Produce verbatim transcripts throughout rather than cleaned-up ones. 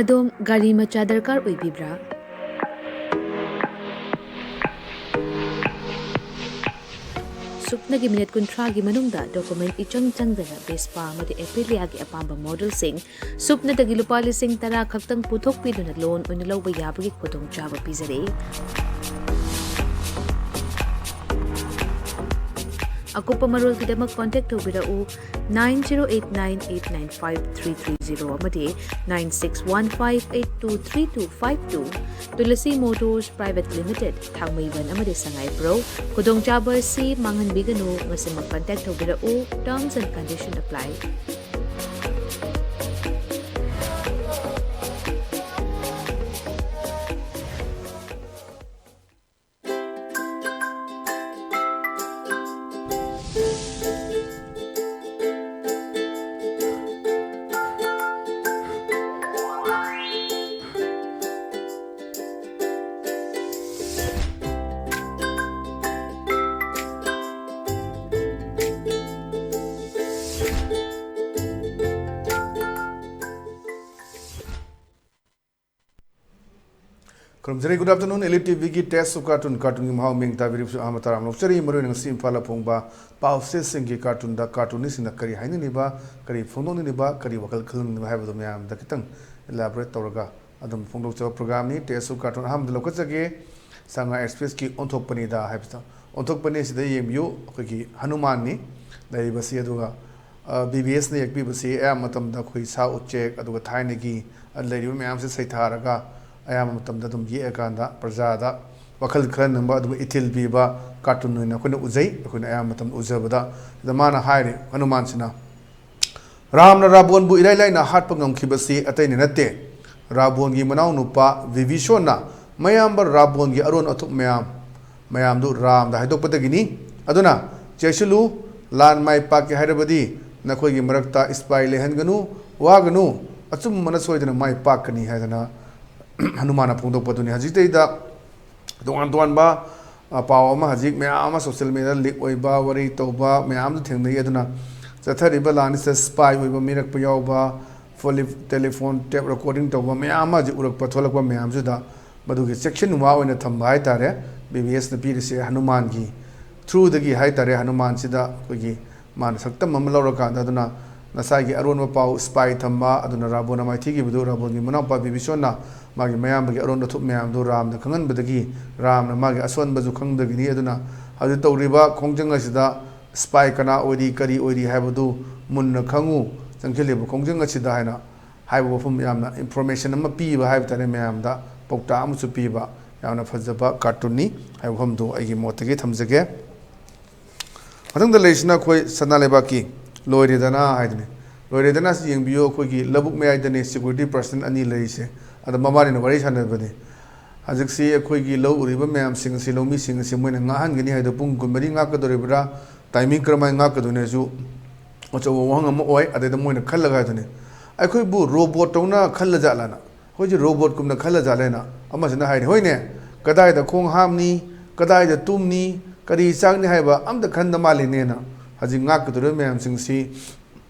ꯑꯗꯣꯝ ꯒꯥꯔꯤ ꯃꯆꯥ ꯗꯔꯀꯥꯔ ꯑꯣꯏꯕꯤꯕ꯭ꯔꯥ? ꯁꯨꯞꯅꯒꯤ ꯃꯤꯅꯤꯠ ꯀꯨꯟꯊ꯭ꯔꯥꯒꯤ ꯃꯅꯨꯡꯗ ꯗꯣꯀꯨꯃꯦꯟ ꯏꯆꯪ ꯆꯪꯗꯅ ꯚꯦꯁꯄꯥ ꯑꯃꯗꯤ ꯑꯦꯄꯤꯂꯤꯌꯥꯒꯤ ꯑꯄꯥꯝꯕ ꯃꯣꯗꯦꯜꯁꯤꯡ ꯁꯨꯞꯅꯗꯒꯤ ꯂꯨꯄꯥ ꯂꯤꯁꯤꯡ ꯇꯔꯥ ꯈꯛꯇꯪ ꯄꯨꯊꯣꯛꯄꯤꯗꯨꯅ ꯂꯣꯟ ꯑꯣꯏꯅ ꯂꯧꯕ ꯌꯥꯕꯒꯤ ꯈꯨꯗꯣꯡꯆꯥꯕ ꯄꯤꯖꯔꯤ꯫ ꯑꯀꯨꯞꯄ ꯃꯔꯣꯜꯒꯤꯗꯃꯛ ꯀꯣꯟꯇꯦꯛ ꯇꯧꯕꯤꯔꯛꯎ, nine zero eight nine eight nine five three three zero ꯑꯃꯗꯤ nine six one five eight two three two five two꯫ Tulsi motors private limited, Thangmeiban ꯑꯃꯗꯤ ꯁꯉꯥꯏꯄ꯭ꯔꯧ꯫ ꯈꯨꯗꯣꯡꯆꯥꯕ ꯑꯁꯤ ꯃꯥꯡꯍꯟꯕꯤꯒꯅꯨ, ꯉꯁꯤꯃꯛ ꯀꯟꯇꯦꯛ ꯇꯧꯕꯤꯔꯛꯎ꯫ Terms and condition apply꯫ ꯈꯨꯔꯨꯝꯖꯔꯤ꯫ Good afternoon, Elite ꯇꯤꯚꯤꯒꯤ Taste of Cartoon, ꯀꯥꯔꯇꯨꯟꯒꯤ ꯃꯍꯥꯎ ꯃꯤꯡ ꯇꯥꯕꯤꯔꯤꯕꯁꯨ ꯑꯍꯥꯟꯕ ꯇꯔꯥꯝꯅ ꯑꯣꯛꯆꯔꯤ꯫ ꯃꯔꯨꯑꯣꯏꯅ ꯉꯁꯤ ꯏꯝꯐꯥꯜꯗ ꯐꯣꯡꯕ ꯄꯥꯎꯆꯦꯁꯤꯡꯒꯤ ꯀꯥꯔꯇꯨꯟꯗ ꯀꯥꯔꯇꯨꯅꯤꯁꯁꯤꯡꯅ ꯀꯔꯤ ꯍꯥꯏꯅꯤꯡꯂꯤꯕ, ꯀꯔꯤ ꯐꯣꯡꯗꯣꯛꯅꯤꯡꯂꯤꯕ, ꯀꯔꯤ ꯋꯥꯈꯜ ꯈꯜꯍꯟꯅꯤꯡꯂꯤꯕ ꯍꯥꯏꯕꯗꯨ ꯃꯌꯥꯝꯗ ꯈꯤꯇꯪ elaborate ꯇꯧꯔꯒ ꯑꯗꯨꯝ ꯐꯣꯡꯗꯣꯛꯆꯕ programꯅꯤ꯫ Taste of Cartoon ꯑꯍꯥꯟꯕꯗ ꯂꯧꯈꯠꯆꯒꯦ꯫ ꯁꯉꯥꯏ ꯑꯦꯛꯁꯄ꯭ꯔꯦꯁꯀꯤ ꯑꯣꯟꯊꯣꯛꯄꯅꯤꯗ ꯍꯥꯏꯕꯗꯣ, ꯑꯣꯟꯊꯣꯛꯄꯅꯤ꯫ ꯁꯤꯗ ꯌꯦꯡꯕꯤꯌꯨ, ꯑꯩꯈꯣꯏꯒꯤ ꯍꯅꯨꯃꯥꯟꯅꯤ ꯂꯩꯔꯤꯕꯁꯤ꯫ ꯑꯗꯨꯒ ꯕꯤ ꯕꯤ ꯑꯦꯁꯅ ꯌꯦꯛꯄꯤꯕꯁꯤ ꯑꯌꯥꯝꯕ ꯃꯇꯝꯗ ꯑꯩꯈꯣꯏ ꯁꯥ ꯎꯆꯦꯛ, ꯑꯗꯨꯒ ꯊꯥꯏꯅꯒꯤ ꯂꯩꯔꯤꯕ ꯃꯌꯥꯝꯁꯦ ꯁꯩꯊꯥꯔꯒ ꯑꯌꯥꯝꯕ ꯃꯇꯝꯗ ꯑꯗꯨꯝ ꯌꯦꯛꯑꯀꯥꯟꯗ ꯄ꯭ꯔꯖꯥꯗ ꯋꯥꯈꯜ ꯈꯜꯍꯟꯅꯕ, ꯑꯗꯨꯒ ꯏꯊꯤꯜ ꯄꯤꯕ ꯀꯥꯔꯇꯨꯟ ꯑꯣꯏꯅ ꯑꯩꯈꯣꯏꯅ ꯎꯖꯩ꯫ ꯑꯩꯈꯣꯏꯅ ꯑꯌꯥꯝꯕ ꯃꯇꯝꯗ ꯎꯖꯕꯗ, ꯁꯤꯗ ꯃꯥꯅ ꯍꯥꯏꯔꯤ, ꯍꯅꯨꯃꯥꯟꯁꯤꯅ, "ꯔꯥꯝꯅ ꯔꯥꯕꯣꯟꯕꯨ ꯏꯔꯥꯏ ꯂꯥꯏꯅ ꯍꯥꯠꯄ ꯉꯝꯈꯤꯕꯁꯤ ꯑꯇꯩꯅ ꯅꯠꯇꯦ, ꯔꯥꯕꯣꯟꯒꯤ ꯃꯅꯥꯎꯅꯨꯄꯥ ꯕꯤꯚꯤꯁꯣꯟꯅ ꯃꯌꯥꯝꯕ ꯔꯥꯕꯣꯟꯒꯤ ꯑꯔꯣꯟ ꯑꯊꯨꯞ ꯃꯌꯥꯝ, ꯃꯌꯥꯝꯗꯨ ꯔꯥꯝꯗ ꯍꯥꯏꯗꯣꯛꯄꯗꯒꯤꯅꯤ꯫ ꯑꯗꯨꯅ ꯆꯦꯛꯁꯤꯜꯂꯨ, ꯂꯥꯟ ꯃꯥꯏ ꯄꯥꯛꯀꯦ ꯍꯥꯏꯔꯕꯗꯤ ꯅꯈꯣꯏꯒꯤ ꯃꯔꯛꯇ ꯏꯁꯄꯥꯏ ꯂꯩꯍꯟꯒꯅꯨ, ꯋꯥꯒꯅꯨ, ꯑꯆꯨꯝꯕꯅ ꯁꯣꯏꯗꯅ ꯃꯥꯏ ꯄꯥꯛꯀꯅꯤ" ꯍꯥꯏꯗꯅ ꯍꯅꯨꯃꯥꯟꯅ ꯐꯣꯡꯗꯣꯛꯄꯗꯨꯅꯤ꯫ ꯍꯧꯖꯤꯛꯇꯩꯗ ꯇꯣꯉꯥꯟ ꯇꯣꯉꯥꯟꯕ, ꯑ, ꯄꯥꯎ ꯑꯃ ꯍꯧꯖꯤꯛ ꯃꯌꯥꯝ ꯑꯃ social media leak ꯑꯣꯏꯕ, ꯋꯥꯔꯤ ꯇꯧꯕ ꯃꯌꯥꯝꯁꯨ ꯊꯦꯡꯅꯩ꯫ ꯑꯗꯨꯅ ꯆꯠꯊꯔꯤꯕ ꯂꯥꯟ ꯑꯁꯤꯗ ꯏꯁꯄꯥꯏ ꯑꯣꯏꯕ ꯃꯤꯔꯛꯄ ꯌꯥꯎꯕ, ꯇꯦꯂꯤꯐꯣꯟ ꯇꯦꯞ ꯔꯦꯀꯣꯔꯗꯤꯡ ꯇꯧꯕ ꯃꯌꯥꯝ ꯑꯃ ꯍꯧꯖꯤꯛ ꯎꯔꯛꯄ ꯊꯣꯛꯂꯛꯄ ꯃꯌꯥꯝꯁꯤꯗ ꯃꯗꯨꯒꯤ ꯆꯦꯛꯁꯤꯟ ꯋꯥ ꯑꯣꯏꯅ ꯊꯝꯕ ꯍꯥꯏ ꯇꯥꯔꯦ꯫ ꯕꯤ ꯕꯤ ꯑꯦꯁꯅ ꯄꯤꯔꯤꯁꯦ ꯍꯅꯨꯃꯥꯟꯒꯤ ꯊ꯭ꯔꯨꯗꯒꯤ ꯍꯥꯏ ꯇꯥꯔꯦ꯫ ꯍꯅꯨꯃꯥꯟꯁꯤꯗ ꯑꯩꯈꯣꯏꯒꯤ ꯃꯥꯅ ꯁꯛꯇꯝ ꯑꯃ ꯂꯧꯔꯀꯥꯟꯗ ꯑꯗꯨꯅ ꯉꯁꯥꯏꯒꯤ ꯑꯔꯣꯟꯕ ꯄꯥꯎ ꯁ꯭ꯄꯥꯏ ꯊꯝꯕ, ꯑꯗꯨꯅ ꯔꯥꯕꯣꯟꯅ ꯃꯥꯏꯊꯤꯈꯤꯕꯗꯨ ꯔꯥꯕꯣꯟꯒꯤ ꯃꯅꯥꯎꯄꯥ ꯕꯤꯕꯤꯁꯣꯟꯅ ꯃꯥꯒꯤ ꯃꯌꯥꯝꯕꯒꯤ ꯑꯔꯣꯟꯕ ꯑꯊꯨꯞ ꯃꯌꯥꯝꯗꯨ ꯔꯥꯝꯗ ꯈꯪꯍꯟꯕꯗꯒꯤ ꯔꯥꯝꯅ ꯃꯥꯒꯤ ꯑꯁꯣꯟꯕꯁꯨ ꯈꯪꯗꯒꯤꯅꯤ꯫ ꯑꯗꯨꯅ ꯍꯧꯖꯤꯛ ꯇꯧꯔꯤꯕ ꯈꯣꯡꯖꯪ ꯑꯁꯤꯗ ꯁ꯭ꯄꯥꯏ ꯀꯅꯥ ꯑꯣꯏꯔꯤ, ꯀꯔꯤ ꯑꯣꯏꯔꯤ ꯍꯥꯏꯕꯗꯨ ꯃꯨꯟꯅ ꯈꯪꯉꯨ꯫ ꯆꯪꯁꯤꯜꯂꯤꯕ ꯈꯣꯡꯖꯪ ꯑꯁꯤꯗ ꯍꯥꯏꯅ ꯍꯥꯏꯕ ꯋꯥꯐꯝ ꯌꯥꯝꯅ ꯏꯟꯐꯣꯔꯃꯦꯁꯟ ꯑꯃ ꯄꯤꯕ ꯍꯥꯏꯕ ꯇꯥꯔꯦ, ꯃꯌꯥꯝꯗ ꯄꯥꯎꯇꯥꯛ ꯑꯃꯁꯨ ꯄꯤꯕ ꯌꯥꯝꯅ ꯐꯖꯕ ꯀꯥꯔꯇꯨꯟꯅꯤ ꯍꯥꯏꯕ ꯋꯥꯐꯝꯗꯨ ꯑꯩꯒꯤ ꯃꯣꯠꯇꯒꯤ ꯊꯝꯖꯒꯦ꯫ ꯃꯊꯪꯗ ꯂꯩꯔꯤꯁꯤꯅ ꯑꯩꯈꯣꯏ ꯁꯅꯥ ꯂꯩꯕꯥꯛꯀꯤ ꯂꯣꯏꯔꯦꯗꯅ ꯍꯥꯏꯗꯨꯅꯤ꯫ ꯂꯣꯏꯔꯦꯗꯅ ꯁꯤ ꯌꯦꯡꯕꯤꯌꯨ, ꯑꯩꯈꯣꯏꯒꯤ ꯂꯧꯕꯨꯛ ꯃꯌꯥꯏꯗꯅꯤ ꯁꯦꯀ꯭ꯌꯨꯔꯤꯇꯤ ꯄꯔꯁꯟ ꯑꯅꯤ ꯂꯩꯔꯤꯁꯦ꯫ ꯑꯗ ꯃꯕꯥꯅꯤꯅ ꯋꯥꯔꯤ ꯁꯥꯟꯅꯕꯅꯤ꯫ ꯍꯧꯖꯤꯛꯁꯤ ꯑꯩꯈꯣꯏꯒꯤ ꯂꯧ ꯎꯔꯤꯕ ꯃꯌꯥꯝꯁꯤꯡ ꯑꯁꯤ, ꯂꯧꯃꯤꯁꯤꯡ ꯑꯁꯤ ꯃꯣꯏꯅ ꯉꯥꯛꯍꯟꯒꯅꯤ ꯍꯥꯏꯗꯣ ꯄꯨꯡ ꯀꯨꯟꯃꯔꯤ ꯉꯥꯛꯀꯗꯧꯔꯤꯕ꯭ꯔꯥ, ꯇꯥꯏꯃꯤꯡ ꯀꯔꯝꯍꯥꯏꯅ ꯉꯥꯛꯀꯗꯣꯏꯅꯣꯁꯨ ꯑꯆꯧꯕ ꯋꯥꯍꯪ ꯑꯃ ꯑꯣꯏ꯫ ꯑꯗꯩꯗ ꯃꯣꯏꯅ ꯈꯜꯂꯒ ꯍꯥꯏꯗꯨꯅꯤ, ꯑꯩꯈꯣꯏꯕꯨ ꯔꯣꯕꯣꯠ ꯇꯧꯅ ꯈꯜꯂ ꯖꯥꯠꯂꯅ, ꯑꯩꯈꯣꯏꯁꯦ ꯔꯣꯕꯣꯠꯀꯨꯝꯅ ꯈꯜꯂ ꯖꯥꯠꯂꯅ꯫ ꯑꯃꯁꯤꯅ ꯍꯥꯏꯔꯤ, ꯍꯣꯏꯅꯦ, ꯀꯗꯥꯏꯗ ꯈꯣꯡ ꯍꯥꯝꯅꯤ, ꯀꯗꯥꯏꯗ ꯇꯨꯝꯅꯤ, ꯀꯔꯤ ꯆꯥꯒꯅꯤ ꯍꯥꯏꯕ ꯑꯝꯇ ꯈꯟꯗ ꯃꯥꯜꯂꯤꯅꯦꯅ꯫ ꯍꯧꯖꯤꯛ ꯉꯥꯛꯀꯗꯧꯔꯤꯕ ꯃꯌꯥꯝꯁꯤꯡꯁꯤ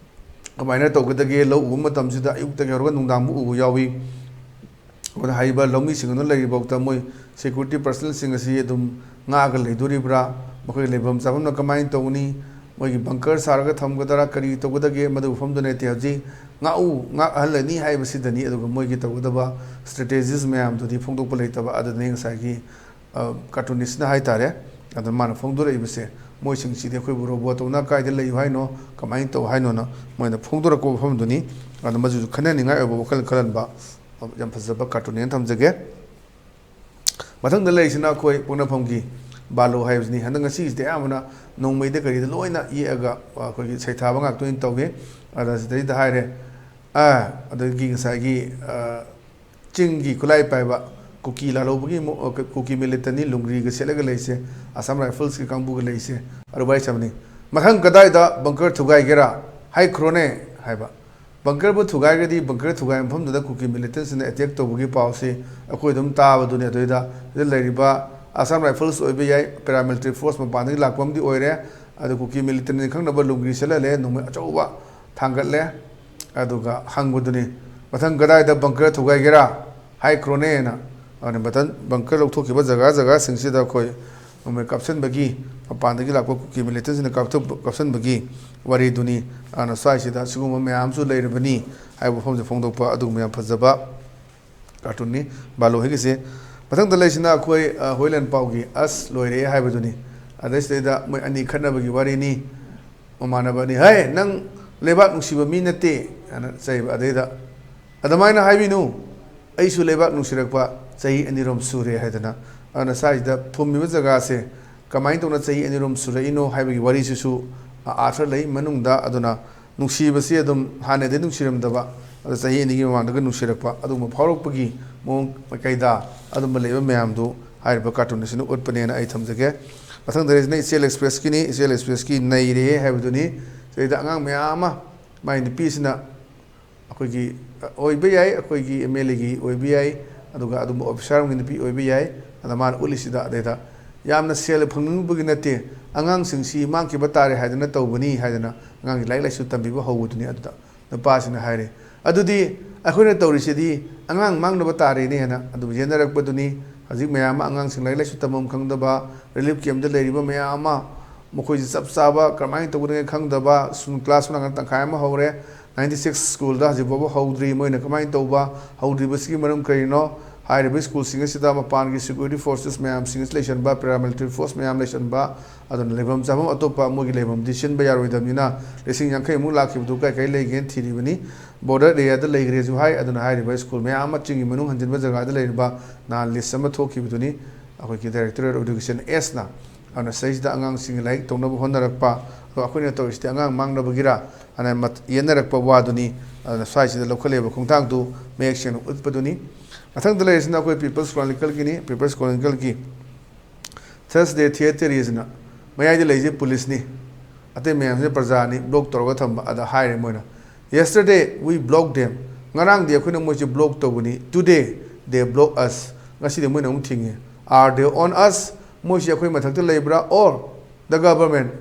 ꯀꯃꯥꯏꯅ ꯇꯧꯒꯗꯒꯦ? ꯂꯧ ꯎꯕ ꯃꯇꯝꯁꯤꯗ ꯑꯌꯨꯛꯇꯒꯤ ꯍꯧꯔꯒ ꯅꯨꯡꯗꯥꯡꯕꯨ ꯎꯕ ꯌꯥꯎꯏ꯫ ꯑꯗꯨꯅ ꯍꯥꯏꯔꯤꯕ ꯂꯧꯃꯤꯁꯤꯡ ꯑꯗꯨ ꯂꯩꯔꯤꯐꯥꯎꯗ ꯃꯣꯏ ꯁꯦꯀ꯭ꯌꯨꯔꯤꯇꯤ ꯄꯔꯁꯅꯦꯜꯁꯤꯡ ꯑꯁꯤ ꯑꯗꯨꯝ ꯉꯥꯛꯑꯒ ꯂꯩꯗꯣꯔꯤꯕ꯭ꯔꯥ? ꯃꯈꯣꯏꯒꯤ ꯂꯩꯐꯝ ꯆꯥꯐꯝꯅ ꯀꯃꯥꯏꯅ ꯇꯧꯒꯅꯤ? ꯃꯣꯏꯒꯤ ꯕꯪꯀꯔ ꯁꯥꯔꯒ ꯊꯝꯒꯗ꯭ꯔꯥ? ꯀꯔꯤ ꯇꯧꯒꯗꯒꯦ? ꯃꯗꯨ ꯃꯐꯝꯗꯨ ꯅꯠꯇꯦ ꯍꯧꯖꯤꯛ ꯉꯥꯛꯎ, ꯉꯥꯛꯍꯜꯂꯅꯤ ꯍꯥꯏꯕꯁꯤꯗꯅꯤ꯫ ꯑꯗꯨꯒ ꯃꯣꯏꯒꯤ ꯇꯧꯒꯗꯕ ꯁ꯭ꯇ꯭ꯔꯦꯇꯦꯖꯤꯁ ꯃꯌꯥꯝꯗꯨꯗꯤ ꯐꯣꯡꯗꯣꯛꯄ ꯂꯩꯇꯕ꯫ ꯑꯗꯨꯅꯤ ꯉꯁꯥꯏꯒꯤ, ꯑ, ꯀꯥꯔꯇꯨꯅꯤꯁꯅ ꯍꯥꯏ ꯇꯥꯔꯦ꯫ ꯑꯗꯨꯅ ꯃꯥꯅ ꯐꯣꯡꯗꯣꯔꯛꯏꯕꯁꯦ, ꯃꯣꯏꯁꯤꯡꯁꯤꯗꯤ ꯑꯩꯈꯣꯏꯕꯨ ꯔꯣꯕꯣꯠ ꯇꯧꯅ ꯀꯥꯏꯗ ꯂꯩꯌꯨ ꯍꯥꯏꯅꯣ, ꯀꯃꯥꯏꯅ ꯇꯧ ꯍꯥꯏꯅꯣꯅ ꯃꯣꯏꯅ ꯐꯣꯡꯗꯣꯔꯛꯄ ꯃꯐꯝꯗꯨꯅꯤ꯫ ꯑꯗꯨ ꯃꯗꯨꯁꯨ ꯈꯟꯅꯅꯤꯡꯉꯥꯏ ꯑꯣꯏꯕ ꯋꯥꯈꯜ ꯈꯜꯍꯟꯕ ꯌꯥꯝ ꯐꯖꯕ ꯀꯥꯔꯇꯨꯟꯅꯦꯅ ꯊꯝꯖꯒꯦ꯫ ꯃꯊꯪꯗ ꯂꯩꯔꯤꯁꯤꯅ ꯑꯩꯈꯣꯏ ꯄꯣꯛꯅꯐꯝꯒꯤ ꯕꯥꯂꯣ ꯍꯥꯏꯕꯁꯤꯅꯤ꯫ ꯍꯟꯗꯛ ꯉꯁꯤꯒꯤꯁꯤꯗꯤ ꯑꯌꯥꯝꯕꯅ ꯅꯣꯡꯃꯩꯗ ꯀꯔꯤꯗ ꯂꯣꯏꯅ ꯌꯦꯛꯑꯒ ꯑꯩꯈꯣꯏꯒꯤ ꯁꯩꯊꯥꯕ ꯉꯥꯛꯇ ꯑꯣꯏꯅ ꯇꯧꯏ꯫ ꯑꯗ ꯁꯤꯗꯩꯗ ꯍꯥꯏꯔꯦ, ꯑ, ꯑꯗꯒꯤ ꯉꯁꯥꯏꯒꯤ, ꯑ, ꯆꯤꯡꯒꯤ ꯈꯨꯠꯂꯥꯏ ꯄꯥꯏꯕ ꯀꯨꯀꯤ ꯂꯥꯜꯍꯧꯕꯒꯤ ꯃꯣ-, ꯑ, ꯀꯨꯀꯤ ꯃꯤꯂꯤꯇꯟꯅꯤ ꯂꯨꯡꯒ꯭ꯔꯤꯒ ꯁꯦꯠꯂꯒ ꯂꯩꯁꯦ, ꯑꯁꯥꯝ ꯔꯥꯏꯐꯜꯁꯀꯤ ꯀꯥꯡꯕꯨꯒ ꯂꯩꯁꯦ, ꯑꯗꯨ ꯋꯥꯔꯤ ꯁꯥꯕꯅꯤ꯫ ꯃꯊꯪ ꯀꯗꯥꯏꯗ ꯕꯪꯀꯔ ꯊꯨꯒꯥꯏꯒꯦꯔꯥ? ꯍꯥꯏꯈ꯭ꯔꯣꯅꯦ ꯍꯥꯏꯕ꯫ ꯕꯪꯀꯔꯕꯨ ꯊꯨꯒꯥꯏꯔꯒꯗꯤ ꯕꯪꯀꯔ ꯊꯨꯒꯥꯏꯕ ꯃꯐꯝꯗꯨꯗ ꯀꯨꯀꯤ ꯃꯤꯂꯤꯇꯦꯟꯁꯤꯡꯅ ꯑꯦꯇꯦꯛ ꯇꯧꯕꯒꯤ ꯄꯥꯎꯁꯤ ꯑꯩꯈꯣꯏ ꯑꯗꯨꯝ ꯇꯥꯕꯗꯨꯅꯤ꯫ ꯑꯗꯨꯗꯩꯗ ꯁꯤꯗ ꯂꯩꯔꯤꯕ ꯑꯁꯥꯝ ꯔꯥꯏꯐꯜꯁ ꯑꯣꯏꯕ ꯌꯥꯏ, ꯄꯦꯔꯥꯃꯤꯂꯤꯇꯔꯤ ꯐꯣꯔꯁ ꯃꯄꯥꯟꯗꯒꯤ ꯂꯥꯛꯄ ꯑꯃꯗꯤ ꯑꯣꯏꯔꯦ꯫ ꯑꯗꯨ ꯀꯨꯀꯤ ꯃꯤꯂꯤꯇꯦꯟꯅꯤ ꯈꯪꯅꯕ ꯂꯨꯡꯒꯤ ꯁꯦꯠꯍꯜꯂꯦ, ꯅꯣꯡꯃꯩ ꯑꯆꯧꯕ ꯊꯥꯡꯒꯠꯂꯦ꯫ ꯑꯗꯨꯒ ꯍꯪꯕꯗꯨꯅꯤ, "ꯃꯊꯪ ꯀꯗꯥꯏꯗ ꯕꯪꯀꯔ ꯊꯨꯒꯥꯏꯒꯦꯔꯥ? ꯍꯥꯏꯈ꯭ꯔꯣꯅꯦꯅ"꯫ ꯑꯗꯨꯅ ꯃꯊꯪ ꯕꯪꯀꯔ ꯂꯧꯊꯣꯛꯈꯤꯕ ꯖꯒꯥ ꯖꯒꯥꯁꯤꯡꯁꯤꯗ ꯑꯩꯈꯣꯏ ꯅꯣꯡꯃꯩ ꯀꯥꯞꯁꯤꯟꯕꯒꯤ, ꯃꯄꯥꯟꯗꯒꯤ ꯂꯥꯛꯄ ꯀꯨꯀꯤ ꯃꯤꯂꯤꯇꯦꯟꯁꯤꯡꯅ ꯀꯥꯞꯊꯣꯛ-, ꯀꯥꯞꯁꯤꯟꯕꯒꯤ ꯋꯥꯔꯤꯗꯨꯅꯤ꯫ ꯑꯗꯨꯅ ꯁ꯭ꯋꯥꯏꯁꯤꯗ ꯁꯤꯒꯨꯝꯕ ꯃꯌꯥꯝꯁꯨ ꯂꯩꯔꯕꯅꯤ ꯍꯥꯏꯕ ꯋꯥꯐꯝꯁꯦ ꯐꯣꯡꯗꯣꯛꯄ ꯑꯗꯨꯒꯨꯝꯕ ꯌꯥꯝ ꯐꯖꯕ ꯀꯥꯔꯇꯨꯟꯅꯤ ꯕꯥꯂꯨ ꯍꯣꯏꯒꯤꯁꯦ꯫ ꯃꯊꯪꯗ ꯂꯩꯁꯤꯅ ꯑꯩꯈꯣꯏ, ꯑ, ꯍꯣꯏꯂꯦꯟ ꯄꯥꯎꯒꯤ "ꯑꯁ ꯂꯣꯏꯔꯦ" ꯍꯥꯏꯕꯗꯨꯅꯤ꯫ ꯑꯗꯩꯁꯤꯗꯩꯗ ꯃꯣꯏ ꯑꯅꯤ ꯈꯠꯅꯕꯒꯤ ꯋꯥꯔꯤꯅꯤ꯫ ꯃꯃꯥꯟꯅꯕ ꯑꯅꯤ, "ꯍꯦ, ꯅꯪ ꯂꯩꯕꯥꯛ ꯅꯨꯡꯁꯤꯕ ꯃꯤ ꯅꯠꯇꯦ" ꯍꯥꯏꯅ ꯆꯩꯕ꯫ ꯑꯗꯩꯗ, "ꯑꯗꯨꯃꯥꯏꯅ ꯍꯥꯏꯕꯤꯅꯨ, ꯑꯩꯁꯨ ꯂꯩꯕꯥꯛ ꯅꯨꯡꯁꯤꯔꯛꯄ ꯆꯍꯤ ꯑꯅꯤꯔꯣꯝ ꯁꯨꯔꯦ" ꯍꯥꯏꯗꯅ꯫ ꯑꯗꯨꯅ ꯁ꯭ꯋꯥꯏꯁꯤꯗ ꯐꯨꯝꯃꯤꯕ ꯖꯒꯥꯁꯦ ꯀꯃꯥꯏꯅ ꯇꯧꯅ ꯆꯍꯤ ꯑꯅꯤꯔꯣꯝ ꯁꯨꯔꯛꯏꯅꯣ ꯍꯥꯏꯕꯒꯤ ꯋꯥꯔꯤꯁꯤꯁꯨ ꯑꯥꯔꯊ ꯂꯩ ꯃꯅꯨꯡꯗ꯫ ꯑꯗꯨꯅ ꯅꯨꯡꯁꯤꯕꯁꯤ ꯑꯗꯨꯝ ꯍꯥꯟꯅꯗꯤ ꯅꯨꯡꯁꯤꯔꯝꯗꯕ, ꯑꯗꯣ ꯆꯍꯤ ꯑꯅꯤꯒꯤ ꯃꯃꯥꯡꯗꯒ ꯅꯨꯡꯁꯤꯔꯛꯄ ꯑꯗꯨꯒꯨꯝꯕ ꯐꯥꯎꯔꯛꯄꯒꯤ ꯃꯑꯣꯡ ꯃꯥꯏꯀꯩꯗ ꯑꯗꯨꯝꯕ ꯂꯩꯕ ꯃꯌꯥꯝꯗꯨ ꯍꯥꯏꯔꯤꯕ ꯀꯥꯔꯇꯨꯟ ꯑꯁꯤꯅ ꯎꯠꯄꯅꯦꯅ ꯑꯩ ꯊꯝꯖꯒꯦ꯫ ꯃꯊꯪꯗ ꯂꯩꯔꯤꯁꯤꯅ ꯏꯆꯦꯜ ꯑꯦꯛꯁꯄ꯭ꯔꯦꯁꯀꯤꯅꯤ꯫ ꯏꯆꯦꯜ ꯑꯦꯛꯁꯄ꯭ꯔꯦꯁꯀꯤ "ꯅꯩꯔꯦꯍꯦ" ꯍꯥꯏꯕꯗꯨꯅꯤ꯫ ꯁꯤꯗꯩꯗ ꯑꯉꯥꯡ ꯃꯌꯥꯝ ꯑꯃ, ꯃꯥꯏ ꯅꯨꯄꯤꯁꯤꯅ ꯑꯩꯈꯣꯏꯒꯤ, ꯑ, ꯑꯣꯏꯕ ꯌꯥꯏ, ꯑꯩꯈꯣꯏꯒꯤ ꯑꯦꯝ ꯑꯦꯜ ꯑꯦꯒꯤ ꯑꯣꯏꯕ ꯌꯥꯏ, ꯑꯗꯨꯒ ꯑꯗꯨꯝꯕ ꯑꯣꯐꯤꯁꯥꯔ ꯑꯃꯒꯤ ꯅꯨꯄꯤ ꯑꯣꯏꯕ ꯌꯥꯏ꯫ ꯑꯗ ꯃꯥꯅ ꯎꯠꯂꯤꯁꯤꯗ, ꯑꯗꯩꯗ ꯌꯥꯝꯅ ꯁꯦꯜ ꯐꯪꯅꯤꯡꯕꯒꯤ ꯅꯠꯇꯦ, ꯑꯉꯥꯡꯁꯤꯡꯁꯤ ꯃꯥꯡꯈꯤꯕ ꯇꯥꯔꯦ ꯍꯥꯏꯗꯅ ꯇꯧꯕꯅꯤ ꯍꯥꯏꯗꯅ ꯑꯉꯥꯡꯒꯤ ꯂꯥꯏꯔꯤꯛ ꯂꯥꯏꯁꯨ ꯇꯝꯕꯤꯕ ꯍꯧꯕꯗꯨꯅꯤ꯫ ꯑꯗꯨꯗ ꯅꯨꯄꯥꯁꯤꯅ ꯍꯥꯏꯔꯦ, "ꯑꯗꯨꯗꯤ ꯑꯩꯈꯣꯏꯅ ꯇꯧꯔꯤꯁꯤꯗꯤ ꯑꯉꯥꯡ ꯃꯥꯡꯅꯕ ꯇꯥꯔꯦꯅꯦ" ꯍꯥꯏꯅ꯫ ꯑꯗꯨꯕꯨ ꯌꯦꯟꯅꯔꯛꯄꯗꯨꯅꯤ꯫ ꯍꯧꯖꯤꯛ ꯃꯌꯥꯝ ꯑꯃ ꯑꯉꯥꯡꯁꯤꯡ ꯂꯥꯏꯔꯤꯛ ꯂꯥꯏꯁꯨ ꯇꯝꯐꯝ ꯈꯪꯗꯕ, ꯔꯤꯂꯤꯐ ꯀꯦꯝꯗ ꯂꯩꯔꯤꯕ ꯃꯌꯥꯝ ꯑꯃ, ꯃꯈꯣꯏꯁꯤ ꯆꯞ ꯆꯥꯕ ꯀꯔꯝꯍꯥꯏꯅ ꯇꯧꯒꯗꯒꯦ ꯈꯪꯗꯕ, ꯁ꯭ꯀꯨꯜ ꯀ꯭ꯂꯥꯁ ꯋꯥꯟ ꯇꯪꯈꯥꯏ ꯑꯃ ꯍꯧꯔꯦ, ꯅꯥꯏꯟꯇꯤ ꯁꯤꯛꯁ ꯁ꯭ꯀꯨꯜꯗ ꯍꯧꯖꯤꯛ ꯐꯥꯎꯕ ꯍꯧꯗ꯭ꯔꯤ꯫ ꯃꯣꯏꯅ ꯀꯃꯥꯏꯅ ꯇꯧꯕ ꯍꯧꯗ꯭ꯔꯤꯕꯁꯤꯒꯤ ꯃꯔꯝ ꯀꯔꯤꯅꯣ? ꯍꯥꯏꯔꯤꯕ ꯁ꯭ꯀꯨꯜꯁꯤꯡ ꯑꯁꯤꯗ ꯃꯄꯥꯟꯒꯤ ꯁꯦꯀ꯭ꯌꯨꯔꯤꯇꯤ ꯐꯣꯔꯁꯦꯁ ꯃꯌꯥꯝꯁꯤꯡ ꯑꯁꯤ ꯂꯩꯁꯟꯕ, ꯄꯦꯔꯥꯃꯤꯂꯤꯇꯔꯤ ꯐꯣꯔꯁ ꯃꯌꯥꯝ ꯂꯩꯁꯟꯕ, ꯑꯗꯨꯅ ꯂꯩꯐꯝ ꯆꯥꯐꯝ ꯑꯇꯣꯞꯄ ꯃꯣꯏꯒꯤ ꯂꯩꯐꯝꯗꯤ ꯁꯤꯟꯕ ꯌꯥꯔꯣꯏꯗꯕꯅꯤꯅ ꯂꯤꯁꯤꯡ ꯌꯥꯡꯈꯩꯃꯨꯛ ꯂꯥꯛꯈꯤꯕꯗꯨ ꯀꯥꯏ ꯀꯥꯏ ꯂꯩꯒꯦꯅ ꯊꯤꯔꯤꯕꯅꯤ꯫ ꯕꯣꯔꯗꯔ ꯑꯦꯔꯤꯌꯥꯗ ꯂꯩꯈ꯭ꯔꯦꯁꯨ ꯍꯥꯏ꯫ ꯑꯗꯨꯅ ꯍꯥꯏꯔꯤꯕ ꯁ꯭ꯀꯨꯜ ꯃꯌꯥꯝ ꯑꯃ ꯆꯤꯡꯒꯤ ꯃꯅꯨꯡ ꯍꯟꯖꯤꯟꯕ ꯖꯒꯥꯗ ꯂꯩꯔꯤꯕ ꯅꯍꯥꯟ ꯂꯤꯁ ꯑꯃ ꯊꯣꯛꯈꯤꯕꯗꯨꯅꯤ ꯑꯩꯈꯣꯏꯒꯤ ꯗꯥꯏꯔꯦꯛꯇꯣꯔꯦꯠ ꯑꯣꯐ ꯏꯗꯨꯀꯦꯁꯟ ꯑꯦꯁꯅ꯫ ꯑꯗꯨꯅ ꯁꯤꯗꯩꯁꯤꯗ ꯑꯉꯥꯡꯁꯤꯡꯒꯤ ꯂꯥꯏꯔꯤꯛ ꯇꯧꯅꯕ ꯍꯣꯠꯅꯔꯛꯄ, ꯑꯗꯣ ꯑꯩꯈꯣꯏꯅ ꯇꯧꯔꯤꯁꯤꯗꯤ ꯑꯉꯥꯡ ꯃꯥꯡꯅꯕꯒꯤꯔꯥ ꯍꯥꯏꯅ ꯃꯠ-, ꯌꯦꯠꯅꯔꯛꯄ ꯋꯥꯗꯨꯅꯤ꯫ ꯑꯗꯨꯅ ꯁ꯭ꯋꯥꯏꯁꯤꯗ ꯂꯧꯈꯠꯂꯤꯕ ꯈꯣꯡꯊꯥꯡꯗꯨ ꯃꯌꯦꯛ ꯁꯦꯡꯅ ꯎꯠꯄꯗꯨꯅꯤ꯫ ꯃꯊꯪꯗ ꯂꯩꯔꯤꯁꯤꯅ ꯑꯩꯈꯣꯏ ꯄꯤꯄꯜꯁ ꯀ꯭ꯔꯣꯅꯤꯀꯜꯒꯤꯅꯤ꯫ ꯄꯤꯄꯜꯁ ꯀ꯭ꯔꯣꯅꯤꯀꯜꯒꯤ ꯊꯔꯁꯗꯦ ꯊꯤꯌꯦꯇꯔꯤꯁꯤꯅ ꯃꯌꯥꯏꯗ ꯂꯩꯔꯤꯁꯦ ꯄꯨꯂꯤꯁꯅꯤ, ꯑꯇꯩ ꯃꯌꯥꯝꯁꯤꯅ ꯄ꯭ꯔꯖꯥꯅꯤ, ꯕ꯭ꯂꯣꯛ ꯇꯧꯔꯒ ꯊꯝꯕ꯫ ꯑꯗ ꯍꯥꯏꯔꯦ ꯃꯣꯏꯅ, "Yesterday we blocked them", ꯉꯔꯥꯡꯗꯤ ꯑꯩꯈꯣꯏꯅ ꯃꯣꯏꯁꯦ ꯕ꯭ꯂꯣꯛ ꯇꯧꯕꯅꯤ, "Today they block us", ꯉꯁꯤꯗꯤ ꯃꯣꯏꯅ ꯑꯃꯨꯛ ꯊꯤꯡꯉꯦ꯫ "Are they on us?" ꯃꯣꯏꯁꯤ ꯑꯩꯈꯣꯏ ꯃꯊꯛꯇ ꯂꯩꯕ꯭ꯔꯥ? "Or the government?"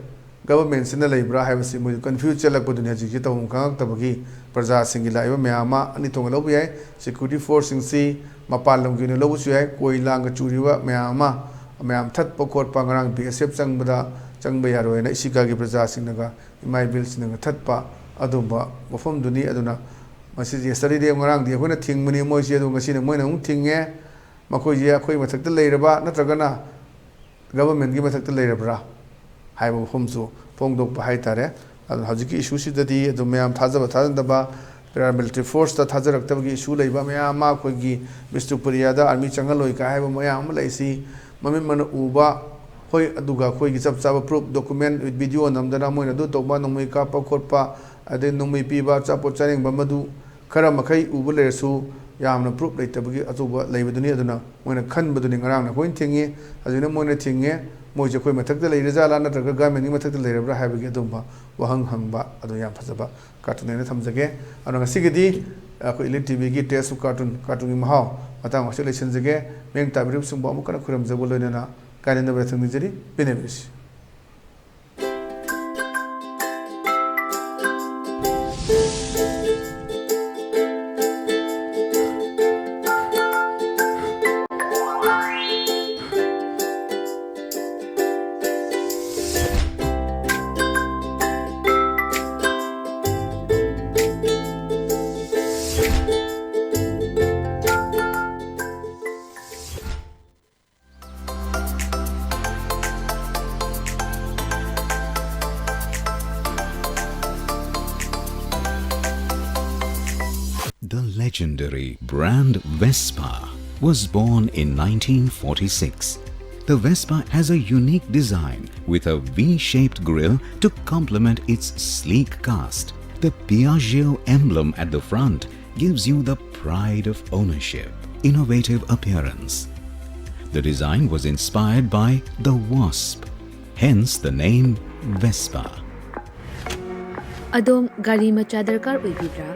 ꯒꯚꯔꯟꯃꯦꯟꯁꯤꯅ ꯂꯩꯕ꯭ꯔꯥ ꯍꯥꯏꯕꯁꯤ ꯃꯣꯏꯁꯨ ꯀꯟꯐ꯭ꯌꯨꯁ ꯆꯠꯂꯛꯄꯗꯨꯅꯤ꯫ ꯍꯧꯖꯤꯛꯁꯤ ꯇꯧꯐꯝ ꯈꯪꯉꯛꯇꯕꯒꯤ ꯄ꯭ꯔꯖꯥꯁꯤꯡꯒꯤ ꯂꯥꯛꯏꯕ ꯃꯌꯥꯝ ꯑꯃ ꯑꯅꯤ ꯊꯣꯛꯅ ꯂꯧꯕ ꯌꯥꯏ꯫ ꯁꯦꯀ꯭ꯌꯨꯔꯤꯇꯤ ꯐꯣꯔꯁꯁꯤꯡꯁꯤ ꯃꯄꯥꯟ ꯂꯝꯒꯤ ꯑꯣꯏꯅ ꯂꯧꯕꯁꯨ ꯌꯥꯏ, ꯀꯣꯏ ꯂꯥꯡꯒ ꯆꯨꯔꯤꯕ ꯃꯌꯥꯝ ꯑꯃ, ꯃꯌꯥꯝ ꯊꯠꯄ ꯈꯣꯠꯄ, ꯉꯔꯥꯡ ꯕꯤ ꯑꯦꯁ ꯑꯦꯐ ꯆꯪꯕꯗ ꯆꯪꯕ ꯌꯥꯔꯣꯏꯅ ꯏꯁꯤꯀꯥꯒꯤ ꯄ꯭ꯔꯖꯥꯁꯤꯡꯅꯒ ꯏꯃꯥ ꯏꯕꯦꯜꯁꯤꯡꯅꯒ ꯊꯠꯄ ꯑꯗꯨꯝꯕ ꯃꯐꯝꯗꯨꯅꯤ꯫ ꯑꯗꯨꯅ ꯃꯁꯤꯁꯦ ꯌꯦꯁꯇꯔꯗꯦ, ꯉꯔꯥꯡꯗꯤ ꯑꯩꯈꯣꯏꯅ ꯊꯤꯡꯕꯅꯤ ꯃꯣꯏꯁꯦ, ꯑꯗꯣ ꯉꯁꯤꯅ ꯃꯣꯏꯅ ꯑꯃꯨꯛ ꯊꯤꯡꯉꯦ꯫ ꯃꯈꯣꯏꯁꯦ ꯑꯩꯈꯣꯏ ꯃꯊꯛꯇ ꯂꯩꯔꯕ ꯅꯠꯇ꯭ꯔꯒꯅ ꯒꯚꯔꯟꯃꯦꯟꯒꯤ ꯃꯊꯛꯇ ꯂꯩꯔꯕ꯭ꯔꯥ ꯍꯥꯏꯕ ꯋꯥꯐꯝꯁꯨ ꯐꯣꯡꯗꯣꯛꯄ ꯍꯥꯏꯇꯥꯔꯦ꯫ ꯑꯗꯨꯅ ꯍꯧꯖꯤꯛꯀꯤ ꯏꯁꯨꯁꯤꯗꯗꯤ ꯑꯗꯨꯝ ꯃꯌꯥꯝ ꯊꯥꯖꯕ ꯊꯥꯖꯗꯕ, ꯄꯦꯔꯥꯃꯤꯂꯤꯇꯔꯤ ꯐꯣꯔꯁꯇ ꯊꯥꯖꯔꯛꯇꯕꯒꯤ ꯏꯁꯨ ꯂꯩꯕ ꯃꯌꯥꯝ ꯑꯃ, ꯑꯩꯈꯣꯏꯒꯤ ꯕꯤꯁꯅꯨꯄꯨꯔꯤꯌꯥꯗ ꯑꯥꯔꯃꯤ ꯆꯪꯍꯜꯂꯣꯏ ꯀꯥꯏ ꯍꯥꯏꯕ ꯃꯌꯥꯝ ꯑꯃ ꯂꯩꯁꯤ ꯃꯃꯤꯠ ꯃꯅ ꯎꯕ꯫ ꯍꯣꯏ, ꯑꯗꯨꯒ ꯑꯩꯈꯣꯏꯒꯤ ꯆꯞ ꯆꯥꯕ ꯄ꯭ꯔꯨꯐ, ꯗꯣꯀꯨꯃꯦꯟ, ꯚꯤꯗꯤꯑꯣ ꯅꯝꯗꯅ ꯃꯣꯏꯅ ꯑꯗꯨ ꯇꯧꯕ, ꯅꯣꯡꯃꯩ ꯀꯥꯞꯄ ꯈꯣꯠꯄ, ꯑꯗꯩ ꯅꯣꯡꯃꯩ ꯄꯤꯕ, ꯑꯆꯥꯄꯣꯠ ꯆꯥꯅꯤꯡꯕ, ꯃꯗꯨ ꯈꯔ ꯃꯈꯩ ꯎꯕ ꯂꯩꯔꯁꯨ ꯌꯥꯝꯅ ꯄ꯭ꯔꯨꯐ ꯂꯩꯇꯕꯒꯤ ꯑꯆꯧꯕ ꯂꯩꯕꯗꯨꯅꯤ꯫ ꯑꯗꯨꯅ ꯃꯣꯏꯅ ꯈꯟꯕꯗꯨꯅꯤ ꯉꯔꯥꯡꯅ ꯑꯩꯈꯣꯏꯅ ꯊꯤꯡꯉꯤ, ꯍꯧꯖꯤꯛꯅ ꯃꯣꯏꯅ ꯊꯤꯡꯉꯦ꯫ ꯃꯣꯏꯁꯦ ꯑꯩꯈꯣꯏ ꯃꯊꯛꯇ ꯂꯩꯔꯖꯥꯠꯂꯥ ꯅꯠꯇ꯭ꯔꯒ ꯒꯚꯔꯟꯃꯦꯟꯒꯤ ꯃꯊꯛꯇ ꯂꯩꯔꯕ꯭ꯔꯥ ꯍꯥꯏꯕꯒꯤ ꯑꯗꯨꯝꯕ ꯋꯥꯍꯪ ꯍꯪꯕ ꯑꯗꯨ ꯌꯥꯝ ꯐꯖꯕ ꯀꯥꯔꯇꯨꯟ ꯑꯣꯏꯅ ꯊꯝꯖꯒꯦ꯫ ꯑꯗꯨꯅ ꯉꯁꯤꯒꯤꯗꯤ ꯑꯩꯈꯣꯏ ꯏꯂꯤꯠ ꯇꯤ ꯚꯤꯒꯤ ꯇꯦꯁ ꯑꯣꯐ ꯀꯥꯔꯇꯨꯟ, ꯀꯥꯔꯇꯨꯟꯒꯤ ꯃꯍꯥꯎ ꯃꯇꯥꯡ ꯑꯁꯤꯗ ꯂꯣꯏꯁꯤꯟꯖꯒꯦ꯫ ꯃꯤꯠꯌꯦꯡ ꯇꯥꯕꯤꯔꯤꯕꯁꯤꯡꯕꯨ ꯑꯃꯨꯛ ꯍꯟꯅ ꯈꯨꯔꯨꯝꯖꯕ ꯂꯣꯏꯅꯅ ꯀꯥꯏꯅꯅꯕ ꯌꯥꯊꯪ ꯅꯤꯖꯔꯤ꯫ ꯄꯦꯟꯅꯕꯤꯔꯁꯤ꯫ The legendary brand Vespa was born in nineteen forty-six. The Vespa has a unique design with a V-shaped grille to complement its sleek cast. The Piaggio emblem at the front gives you the pride of ownership, innovative appearance. The design was inspired by the wasp, hence the name Vespa. ꯑꯗꯣꯝ ꯒꯥꯔꯤ ꯃꯆꯥ ꯗꯔꯀꯥꯔ ꯑꯣꯏꯕꯤꯕ꯭ꯔꯥ?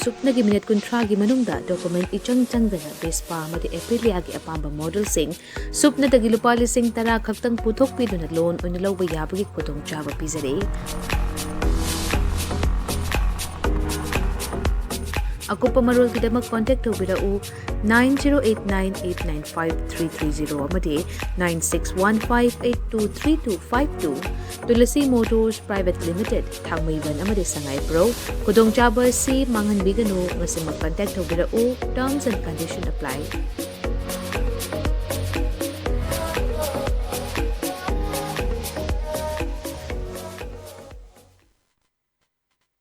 ꯁꯨꯞꯅꯒꯤ minute ꯀꯨꯟꯊ꯭ꯔꯥꯒꯤ ꯃꯅꯨꯡꯗ document ꯏꯆꯪ ꯆꯪꯗꯅ Vespa ꯑꯃꯗꯤ Aprilia ꯒꯤ ꯑꯄꯥꯝꯕ model ꯁꯤꯡ ꯁꯨꯞꯅꯗꯒꯤ ꯂꯨꯄꯥ ꯂꯤꯁꯤꯡ ꯇꯔꯥ ꯈꯛꯇꯪ ꯄꯨꯊꯣꯛꯄꯤꯗꯨꯅ loan ꯑꯣꯏꯅ ꯂꯧꯕ ꯌꯥꯕꯒꯤ ꯈꯨꯗꯣꯡꯆꯥꯕ ꯄꯤꯖꯔꯤ꯫ ꯑꯀꯨꯞꯄ ꯃꯔꯣꯜꯒꯤꯗꯃꯛ contact ꯇꯧꯕꯤꯔꯛꯎ nine zero eight nine eight nine five three three zero ꯑꯃꯗꯤ nine six one five eight two three two five two꯫ Tulasi Motors Private Limited, ꯊꯥꯡꯃꯩꯕꯟ ꯑꯃꯗꯤ ꯁꯉꯥꯏꯄ꯭ꯔꯧ꯫ ꯈꯨꯗꯣꯡꯆꯥꯕ ꯑꯁꯤ ꯃꯥꯡꯍꯟꯕꯤꯒꯅꯨ꯫ ꯉꯁꯤꯃꯛ contact ꯇꯧꯕꯤꯔꯛꯎ꯫ Terms and condition apply꯫